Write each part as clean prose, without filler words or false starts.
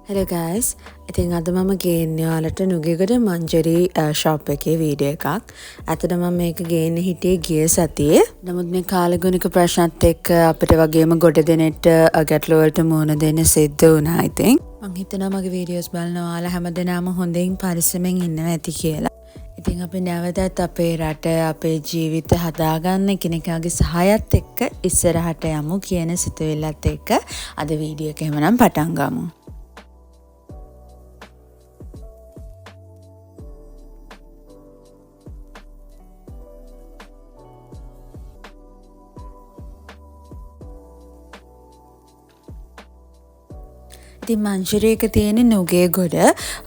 Hello guys. ඉතින් අද මම ගේන්නේ ඔයාලට නුගේගොඩ මංජරි ෂොප් එකේ වීඩියෝ එකක්. ඇත්තටම මම මේක ගේන්න හිටියේ ගිය සතියේ. නමුත් මේ කාලගුණික ප්‍රශ්නත් එක්ක අපිට වගේම ගොඩ දෙනෙට ගැටලු වලට මුහුණ දෙන්න සිද්ධ වුණා ඉතින්. මං හිතනවා මගේ වීඩියෝස් බලන ඔයාලා හැමදෙනාම හොඳින් පරිස්සමෙන් ඉන්නවා ඇති කියලා. ඉතින් අපි නැවතත් අපේ රට අපේ ජීවිත හදාගන්න එකිනෙකාගේ සහායත් එක්ක ඉස්සරහට යමු කියන සිතුවිල්ලත් එක්ක අද වීඩියෝ එක එහෙමනම් පටන් ගමු. ඉතින් මංජරි එක තියෙන්නේ නුගේගොඩ.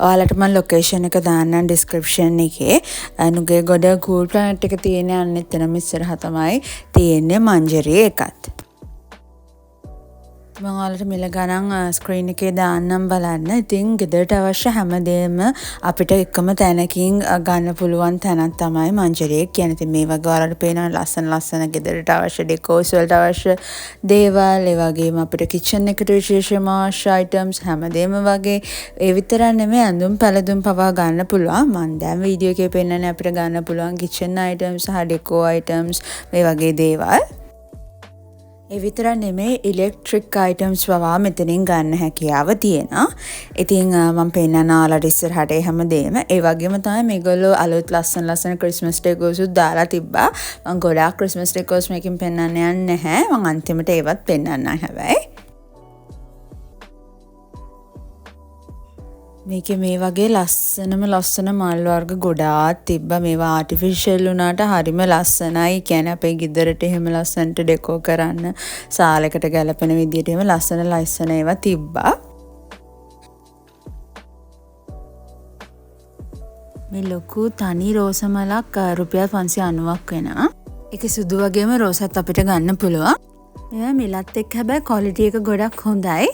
ඔයාලට මං ලොකේෂන් එක දාන්නම් ඩිස්ක්‍රිප්ෂන් එකේ. නුගේගොඩ කූල් ප්ලැනට් එක තියෙන අන්න එතනම ඉස්සරහ තමයි තියෙන්නේ මංජරි එකත්. මං ඔයාලට මිල ගණන් ස්ක්‍රීන් එකේ දාන්නම් බලන්න. ඉතින් ගෙදරට අවශ්‍ය හැමදේම අපිට එකම තැනකින් ගන්න පුළුවන් තැනක් තමයි මංජරි එක කියන්නේ. ඉතින් මේ වගේ ඔයාලට පේනවා ලස්සන ලස්සන ගෙදරට අවශ්‍ය ඩෙකෝස් වලට අවශ්‍ය දේවල්, ඒ වගේම අපිට කිචන් එකට විශේෂයෙන්ම අවශ්‍ය අයිටම්ස් හැමදේම වගේ. ඒ විතරක් නෙමෙයි ඇඳුම් පැළඳුම් පවා ගන්න පුළුවන්. මං දැන් වීඩියෝ එකේ පෙන්නන්නේ අපිට ගන්න පුළුවන් කිචන් අයිටම්ස් සහ ඩෙකෝ අයිටම්ස් මේ වගේ දේවල්. ඒ විතරක් නෙමෙයි ඉලෙක්ට්‍රික් අයිටම්ස් පවා මෙතනින් ගන්න හැකියාව තියෙනවා. ඉතින් මම පෙන්නන ඔයාලට ඉස්සරහට ඒ හැමදේම. ඒ වගේම තමයි මේගොල්ලෝ අලුත් ලස්සන ලස්සන ක්‍රිස්මස් ඩෙකෝස් උත් දාලා තිබ්බා. මං ගොඩාක් ක්‍රිස්මස් ඩෙකෝස් මේකෙන් පෙන්නන්න යන්නේ නැහැ. මං අන්තිමට ඒවත් පෙන්නන්නම් හැබැයි. මේකේ මේ වගේ ලස්සනම ලස්සන මල් වර්ග ගොඩාක් තිබ්බා. මේවා ආටිෆිෂල් වුණාට හරිම ලස්සනයි. කියන්නේ අපේ ගෙදරට එහෙම ලස්සනට ඩෙකෝ කරන්න සාලයකට ගැලපෙන විදියට එහෙම ලස්සන ලස්සන ඒවා තිබ්බා. මේ ලොකු තනි රෝස මලක් රුපියල් 590ක් වෙනවා. ඒක සුදු වගේම රෝසත් අපිට ගන්න පුළුවන්. මේවා මිලත් එක්ක හැබැයි ක්වොලිටි එක ගොඩක් හොඳයි.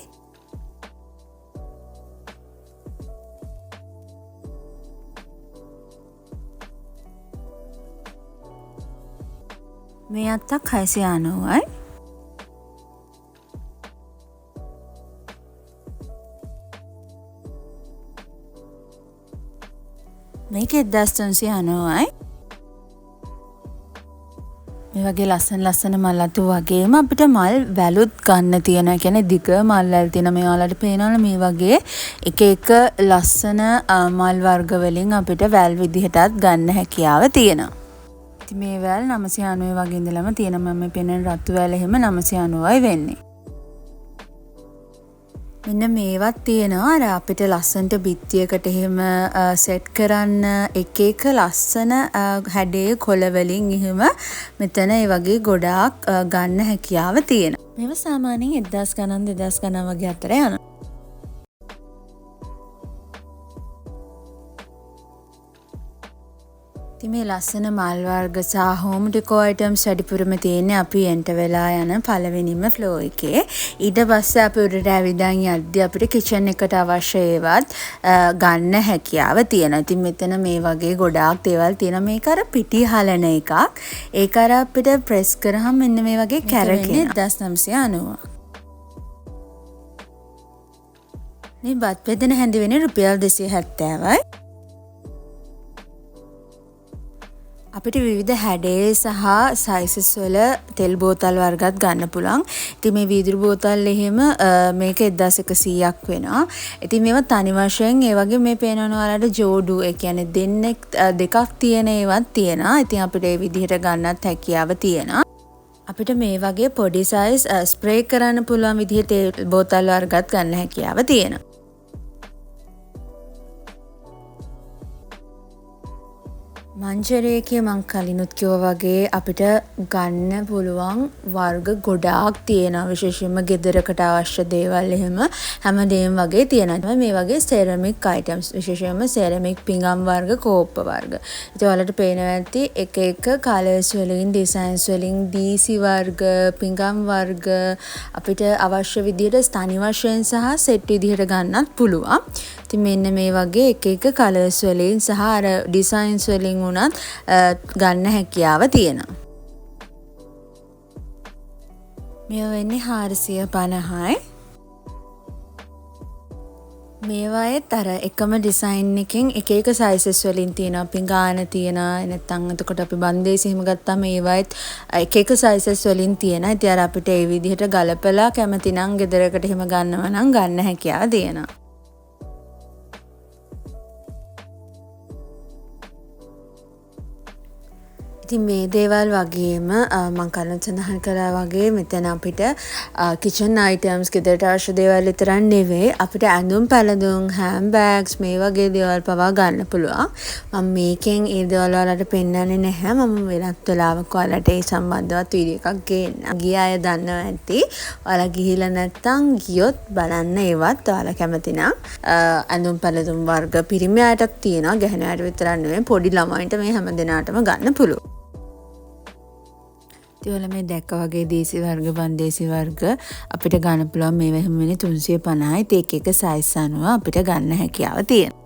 මේ අත්තක් 690යි. මේක 1390යි. මේ වගේ ලස්සන ලස්සන මල් අතු වගේම අපිට මල් වැලුත් ගන්න තියෙනවා. ඒ කියන්නේ දිග මල් වැල් තියෙනවා. මේ ඔයාලට පේනවනේ මේ වගේ එක එක ලස්සන මල් වර්ග වලින් අපිට වැල් විදිහටත් ගන්න හැකියාව තියෙනවා. ඉතින් මේ වැල් 990 වගේ ඉඳලම තියෙනවා. මම මේ පෙනෙන රතු වැල් එහෙම 990යි වෙන්නේ. මෙන්න මේවත් තියෙනවා. අර අපිට ලස්සනට බිත්තියකට එහෙම සෙට් කරන්න එක එක ලස්සන හැඩයේ කොළ වලින් එහෙම මෙතන ඒ වගේ ගොඩාක් ගන්න හැකියාව තියෙනවා. මේවා සාමාන්‍යයෙන් 1000 ගණන් 2000 ගණන් වගේ අතර යනවා. ඉතින් මේ ලස්සන මල් වර්ග සහ හෝම් ඩෙකෝ අයිටම්ස් වැඩිපුරම තියෙන්නේ අපි එන්ටර් වෙලා යන පළවෙනිම ෆ්ලෝ එකේ. ඊට පස්සේ අපි උඩට ඇවිදන් යද්දි අපිට කිචන් එකට අවශ්‍ය ඒවත් ගන්න හැකියාව තියෙනවා. ඉතින් මෙතන මේ වගේ ගොඩාක් දේවල් තියෙනවා. මේක අර පිටි හලන එකක්. ඒක අර අපිට ප්‍රෙස් කරාම මෙන්න මේ වගේ කැරකෙනවා. 1990. මේ බත් බෙදෙන හැඳි වෙන්නේ රුපියල් 270යි. අපිට විවිධ හැඩේ සහ සයිසස් වල තෙල් බෝතල් වර්ගත් ගන්න පුළුවන්. ඉතින් මේ වීදුරු බෝතල් එහෙම මේක 1100ක් වෙනවා. ඉතින් මේවා තනි වශයෙන් ඒ වගේ මේ පේනවනේ ඔයාලට ජෝඩු, ඒ කියන්නේ දෙන්නෙක් දෙකක් තියෙන ඒවත් තියෙනවා. ඉතින් අපිට ඒ විදිහට ගන්නත් හැකියාව තියෙනවා. අපිට මේ වගේ පොඩි සයිස් ස්ප්‍රේ කරන්න පුළුවන් විදිහේ තෙල් බෝතල් වර්ගත් ගන්න හැකියාව තියෙනවා. මංජරි එකේ මං කලිනුත් කිව්වා වගේ අපිට ගන්න පුළුවන් වර්ග ගොඩාක් තියෙනවා. විශේෂයෙන්ම ගෙදරකට අවශ්‍ය දේවල් එහෙම හැමදේම වගේ තියෙනවා. මේ වගේ සෙරමික් අයිටම්ස්, විශේෂයෙන්ම සෙරමික් පිඟන් වර්ග, කෝප්ප වර්ග. ඉතින් ඔයාලට පේනවා ඇති එක එක කලර්ස් වලින්, ඩිසයින්ස් වලින් දීසි වර්ග, පිඟන් වර්ග අපිට අවශ්‍ය විදිහට තනි වශයෙන් සහ සෙට් විදිහට ගන්නත් පුළුවන්. ඉතින් මෙන්න මේ වගේ එක එක කලර්ස් වලින් සහ අර ඩිසයින්ස් වලින් වුණත් ගන්න හැකියාව තියෙනවා. මේවා වෙන්නේ 450යි. මේවායෙත් අර එකම ඩිසයින් එකෙන් එක එක සයිසස් වලින් තියෙනවා. පිඟාන තියෙනවා. නැත්නම් එතකොට අපි බන්දේසි එහෙම ගත්තාම ඒවායෙත් එක එක සයිසස් වලින් තියෙනවා. ඉතින් අර අපිට ඒ විදිහට ගලපලා කැමති නම් ගෙදරකට එහෙම ගන්නවා නම් ගන්න හැකියාව තියෙනවා. ඉතින් මේ දේවල් වගේම මං කලින් සඳහන් කළා වගේ මෙතන අපිට කිචන් අයිටම්ස්, ගෙදරට අවශ්‍ය දේවල් විතරක් නෙවෙයි, අපිට ඇඳුම් පැළඳුම්, හෑන්ඩ් බෑග්ස් මේ වගේ දේවල් පවා ගන්න පුළුවන්. මම මේකෙන් ඒ දේවල් ඔයාලට පෙන්නන්නේ නැහැ. මම වෙනත් වෙලාවක ඔයාලට ඒ සම්බන්ධවත් වීඩියෝ එකක් ගේන්නම්. ගිය අය දන්නවා ඇති. ඔයාලා ගිහිල්ලා නැත්තම් ගියොත් බලන්න ඒවත් ඔයාලා කැමති නම්. ඇඳුම් පැළඳුම් වර්ග පිරිමි අයටත් තියෙනවා. ගැහැණු අයට විතරක් නෙවෙයි, පොඩි ළමයින්ට මේ හැම දෙනාටම ගන්න පුළුවන්. ඉතින් ඔයාලා මේ දැක්ක වගේ දේසි වර්ග, බන්දේසි වර්ග අපිට ගන්න පුළුවන්. මේවා එහෙම වෙන්නේ 350යි. ඉතින් එක එක සයිස් අනුව අපිට ගන්න හැකියාව තියෙනවා.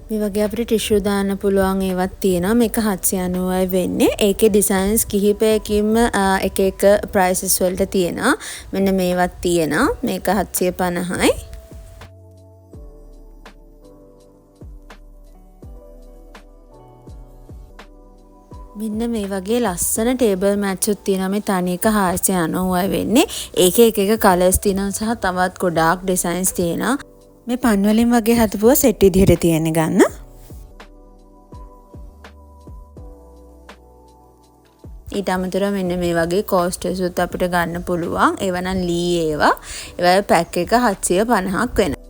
මේ වගේ අපිට ටිෂු දාන්න පුළුවන් ඒවත් තියෙනවා. මේක 790යි වෙන්නේ. ඒකේ ඩිසයින්ස් කිහිපයකින්ම එක එක ප්‍රයිසස් වලට තියෙනවා. මෙන්න මේවත් තියෙනවා. මේක 750යි. මෙන්න මේ වගේ ලස්සන ටේබල් මැට්ස් උත් තියෙනවා. මේ තනි එක 490යි වෙන්නේ. ඒකේ එක එක කලර්ස් තියෙනවා සහ තවත් ගොඩාක් ඩිසයින්ස් තියෙනවා. මේ පන් වලින් වගේ හදපුවා සෙට් විදිහට තියෙන ගන්න. ඊට අමතරව මෙන්න මේ වගේ කෝස්ටර්ස් උත් අපිට ගන්න පුළුවන්. ඒවා නම් ලී ඒවා. ඒවා පැක් එක 750ක් වෙනවා.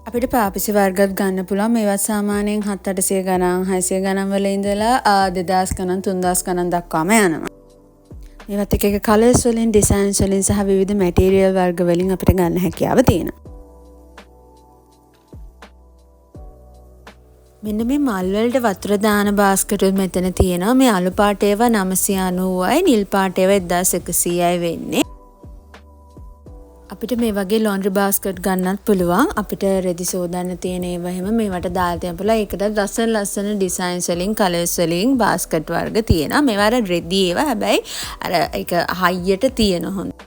අපිට පාපිසි වර්ගත් ගන්න පුළුවන්. මේවත් සාමාන්‍යයෙන් 700 ගණන්, 600 ගණන් වල ඉඳලා 2000 ගණන්, 3000 ගණන් දක්වාම යනවා. මේවත් එක එක කලර්ස් වලින්, ඩිසයින්ස් වලින් සහ විවිධ මැටීරියල් වර්ග වලින් අපිට ගන්න හැකියාව තියෙනවා. මෙන්න මේ මල් වලට වතුර දාන බාස්කට් මෙතන තියෙනවා. මේ අලු පාට ඒවා 990යි, නිල් පාට ඒවා 1100යි වෙන්නේ. අපිට මේ වගේ ලොන්ඩ්‍රි බාස්කට් ගන්නත් පුළුවන්. අපිට රෙදි සෝදන්න තියෙන ඒවා එහෙම මේවට දාලා තියන්න පුළුවන්. ඒකටත් ලස්සන ලස්සන ඩිසයින්ස් වලින්, කලර්ස් වලින් බාස්කට් වර්ග තියෙනවා. මේවා අර රෙදි ඒවා, හැබැයි අර ඒක හයියට තියෙන හොඳ.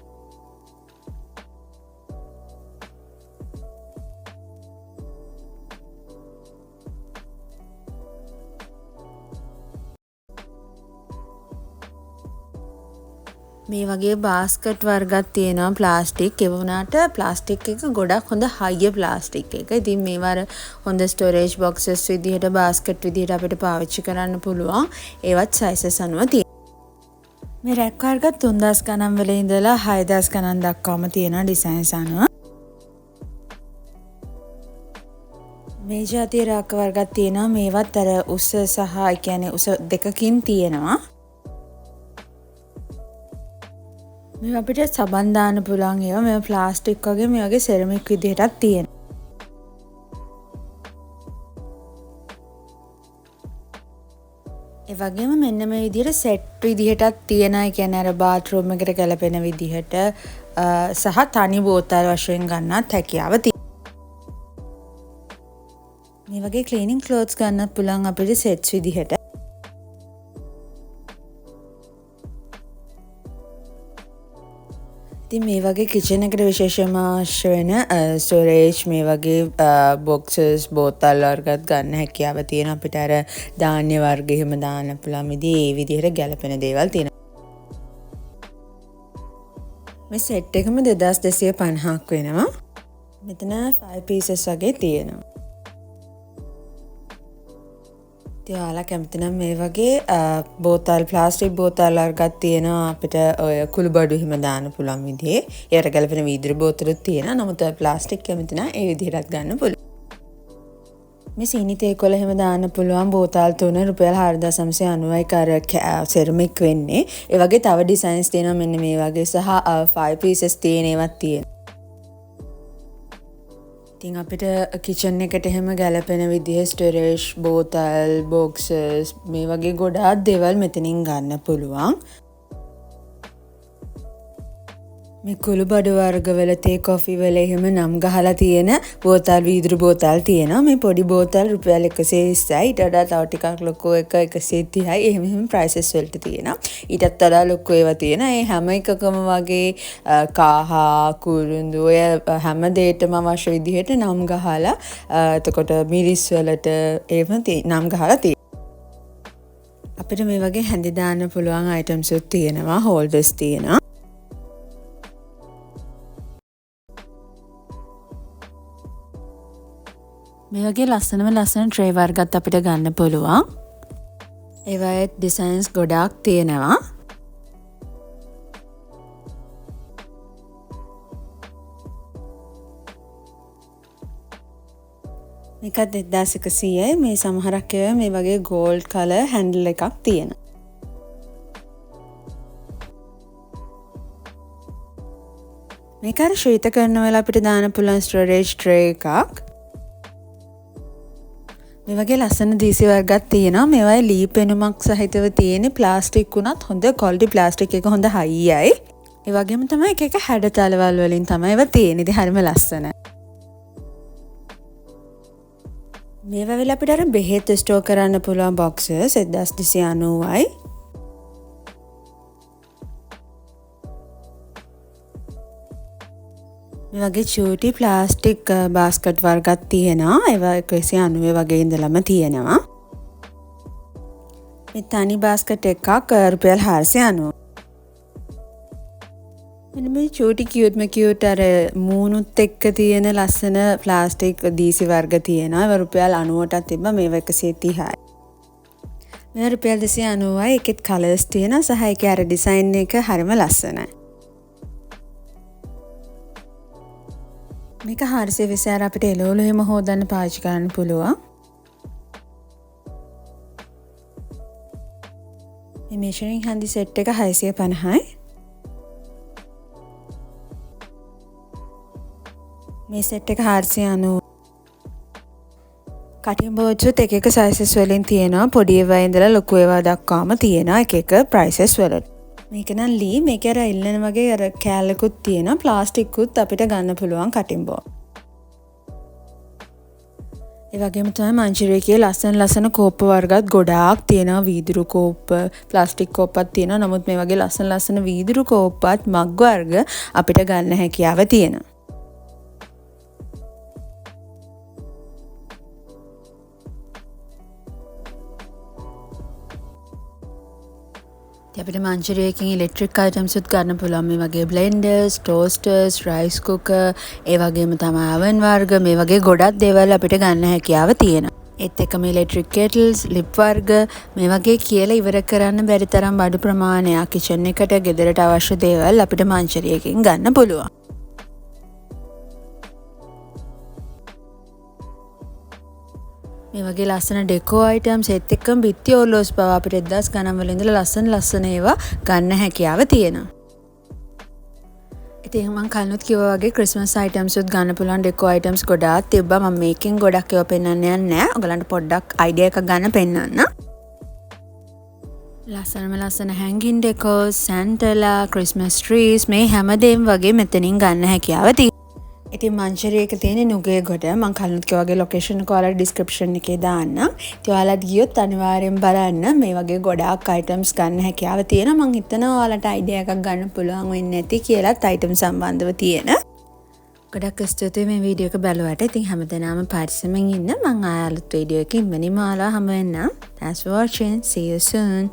මේ වගේ බාස්කට් වර්ගක් තියෙනවා ප්ලාස්ටික්. ඒ වුණාට ප්ලාස්ටික් එක ගොඩක් හොඳ හයිය ප්ලාස්ටික් එක. ඉතින් මේවා අර හොඳ ස්ටෝරේජ් බොක්සස් විදිහට, බාස්කට් විදිහට අපිට පාවිච්චි කරන්න පුළුවන්. ඒවත් සයිසස් අනුව තියෙනවා. මේ රැක් වර්ගත් 3000 ගණන් වල ඉඳලා 6000 ගණන් දක්වාම තියෙනවා ඩිසයින්ස් අනුව. මේ ජාතිය රාක්ක වර්ගක් තියෙනවා. මේවත් අර උස සහ ඒ කියන්නේ උස දෙකකින් තියෙනවා. මේ අපිට සබන් දාන්න පුළුවන් ඒවා. මේවා ප්ලාස්ටික් වගේ මේ වගේ සෙරමික් විදිහටත් තියෙනවා. ඒ වගේම මෙන්න මේ විදිහට සෙට් විදිහටත් තියෙනවා. ඒ කියන්නේ අර බාත්රූම් එකට ගැලපෙන විදිහට සහ තනි බෝතල් වශයෙන් ගන්නත් හැකියාව තියෙනවා. මේ වගේ ක්ලීනින් ක්ලෝත්ස් ගන්නත් පුළුවන් අපිට සෙට්ස් විදිහට. ඉතින් මේ වගේ කිචන් එකට විශේෂයෙන්ම අවශ්‍ය වෙන ස්ටෝරේජ් මේ වගේ බොක්සස් බෝතල් වර්ගත් ගන්න හැකියාව තියෙනවා. අපිට අර ධාන්‍ය වර්ග එහෙම දාන්න පුළුවන් විදිහේ ඒ විදිහට ගැලපෙන දේවල් තියෙනවා. මේ සෙට් එකම 2250ක් වෙනවා. මෙතන 5 pieces වගේ තියෙනවා. ඉතින් ඔයාලා කැමති නම් මේ වගේ බෝතල් ප්ලාස්ටික් බෝතල් වර්ගක් තියෙනවා අපිට ඔය කුළු බඩු එහෙම දාන්න පුළුවන් විදිහේ. ඒකට ගැලපෙන වීදුරු බෝතලුත් තියෙනවා. නමුත් ඔය ප්ලාස්ටික් කැමති නම් ඒ විදිහටත් ගන්න පුළුවන්. මේ සීනි තේ කොළ එහෙම දාන්න පුළුවන් බෝතල් තුන රුපියල් 4990යි අර සෙරමික් වෙන්නේ. ඒ වගේ තව ඩිසයින්ස් තියෙනවා මෙන්න මේ වගේ සහ 5 pieces තියෙන ඒවාත් තියෙනවා. ඉතින් අපිට කිචන් එකට එහෙම ගැලපෙන විදිහේ ස්ටෝරේජ් බෝතල් බොක්සස් මේ වගේ ගොඩාක් දේවල් මෙතනින් ගන්න පුළුවන්. මේ කුළු බඩු වර්ගවල තේ කොෆි වල එහෙම නම් ගහලා තියෙන බෝතල් වීදුරු බෝතල් තියෙනවා. මේ පොඩි බෝතල් රුපියල් 120යි. ඊට වඩා තව ටිකක් ලොකු එක 130යි. එහෙම එහෙම ප්‍රයිසස් වලට තියෙනවා. ඊටත් වඩා ලොකු ඒවා තියෙනවා. ඒ හැම එකකම වගේ කහ, කුරුඳු ඔය හැම දෙයකටම අවශ්‍ය විදිහට නම් ගහලා, එතකොට මිරිස් වලට එහෙම නම් ගහලා තියෙනවා. අපිට මේ වගේ හැඳි දාන්න පුළුවන් අයිටම්ස් උත් තියෙනවා, හෝල්ඩර්ස් තියෙනවා. මේ වගේ ලස්සනම ලස්සන ට්‍රේ වර්ගත් අපිට ගන්න පුළුවන්. ඒවායෙත් ඩිසයින්ස් ගොඩාක් තියෙනවා. මේකත් 2100යි. මේ සමහරක් ඒවා මේ වගේ ගෝල්ඩ් කලර් හැන්ඩල් එකක් තියෙනවා. මේක අර ශීත කරන වෙලාව අපිට දාන්න පුළුවන් ස්ටෝරේජ් ට්‍රේ එකක්. මේ වගේ ලස්සන දීසි වර්ගත් තියෙනවා. මේවායේ ලී පෙනුමක් සහිතව තියෙන ප්ලාස්ටික් වුණත් හොඳ ක්වොලිටි ප්ලාස්ටික් එක හොඳ හයියයි. ඒ වගේම තමයි එක එක හැඩතලවල් වලින් තමයි ඒවා තියෙන්නේ. ඉතින් හරිම ලස්සනයි. මේවා වෙලා අපිට අර බෙහෙත් ස්ටෝර් කරන්න පුළුවන් බොක්සස් 1290යි. මේ වගේ චූටි ප්ලාස්ටික් බාස්කට් වර්ගත් තියෙනවා. ඒවා 190 වගේ ඉඳලම තියෙනවා. මේ තනි බාස්කට් එකක් රුපියල් 490. මෙන්න මේ චූටි කියුට්ම කියුට් අර මූණුත් එක්ක තියෙන ලස්සන ප්ලාස්ටික් දීසි වර්ග තියෙනවා. ඒවා රුපියල් 90ටත් තිබ්බා. මේවා 130යි. මේවා රුපියල් 290යි. ඒකෙත් කලර්ස් තියෙනවා සහ ඒකේ අර ඩිසයින් එක හරිම ලස්සනයි. මේක 420 අර අපිට එළවලු එහෙම හොදන්න පාවිච්චි කරන්න පුළුවන්. මේ මෙෂරින් හන්දි සෙට් එක 650යි. මේ සෙට් එක 490. කටින් බෝඩ්ස් උත් එක එක සයිසස් වලින් තියෙනවා. පොඩි ඒවා ඉඳලා ලොකු ඒවා දක්වාම තියෙනවා එක එක ප්‍රයිසස් වලට. මේක නම් ලී, මේක අර ඉල්ලන වගේ අර කෑල්ලකුත් තියෙනවා, ප්ලාස්ටික්කුත් අපිට ගන්න පුළුවන් කටින් බෝඩ්. ඒ වගේම තමයි මංචුරිය එකේ ලස්සන ලස්සන කෝප්ප වර්ගත් ගොඩාක් තියෙනවා. වීදුරු කෝප්ප, ප්ලාස්ටික් කෝප්පත් තියෙනවා. නමුත් මේ වගේ ලස්සන ලස්සන වීදුරු කෝප්පත් මග් වර්ග අපිට ගන්න හැකියාව තියෙනවා. ඉතින් අපිට මංචුරිය එකෙන් ඉලෙක්ට්‍රික් අයිටම්ස් උත් ගන්න පුළුවන්. මේ වගේ බ්ලෙන්ඩර්ස්, ටෝස්ටර්ස්, රයිස් කුකර්, ඒ වගේම තමයි අවන් වර්ග, මේ වගේ ගොඩක් දේවල් අපිට ගන්න හැකියාව තියෙනවා. ඒත් එක්කම ඉලෙක්ට්‍රික් කෙටල්ස්, ලිප් වර්ග, මේ වගේ කියලා ඉවර කරන්න බැරි තරම් බඩු ප්‍රමාණයක් කිචන් එකට, ගෙදරට අවශ්‍ය දේවල් අපිට මංචුරිය එකෙන් ගන්න පුළුවන්. මේ වගේ ලස්සන ඩෙකෝ අයිටම්ස් ඒත් එක්කම බිත්ති ඔර්ලෝස් පවා අපිට 1000 ගණන් වල ඉඳලා ලස්සන ලස්සන ඒවා ගන්න හැකියාව තියෙනවා. ඉතින් මං කලිනුත් කිව්වා වගේ ක්‍රිස්මස් අයිටම්ස් උත් ගන්න පුළුවන් ඩෙකෝ අයිටම්ස් ගොඩාක් තිබ්බා. මම මේකෙන් ගොඩක් ඒවා පෙන්වන්න යන්නේ නෑ. ඔයගලන්ට පොඩ්ඩක් අයිඩියා එකක් ගන්න පෙන්වන්න. ලස්සනම ලස්සන හැංගින් ඩෙකෝස්, සැන්ටලා, ක්‍රිස්මස් ට්‍රීස් මේ හැමදේම වගේ මෙතනින් ගන්න හැකියාව තියෙනවා. ඉතින් මංචරි එක තියෙන්නේ නුගේගොඩ. මං කලිනුත් කිව්වා වගේ ලොකේෂන් එක ඔයාලට ඩිස්ක්‍රිප්ෂන් එකේ දාන්නම්. ඉතින් ඔයාලත් ගියොත් අනිවාර්යෙන් බලන්න මේ වගේ ගොඩාක් අයිටම්ස් ගන්න හැකියාව තියෙනවා. මං හිතනවා ඔයාලට අයිඩියා එකක් ගන්න පුළුවන් වෙන්නේ නැති කියලාත් අයිටම් සම්බන්ධව තියෙන. ගොඩක් ස්තුතියි මේ වීඩියෝ එක බැලුවට. ඉතින් හැමදෙනාම පරිස්සමෙන් ඉන්න. මං ආයෙ අලුත් වීඩියෝ එකකින් ඉක්මනින්ම ඔයාලව හමු වෙන්නම්. Thanks for watching. See you soon.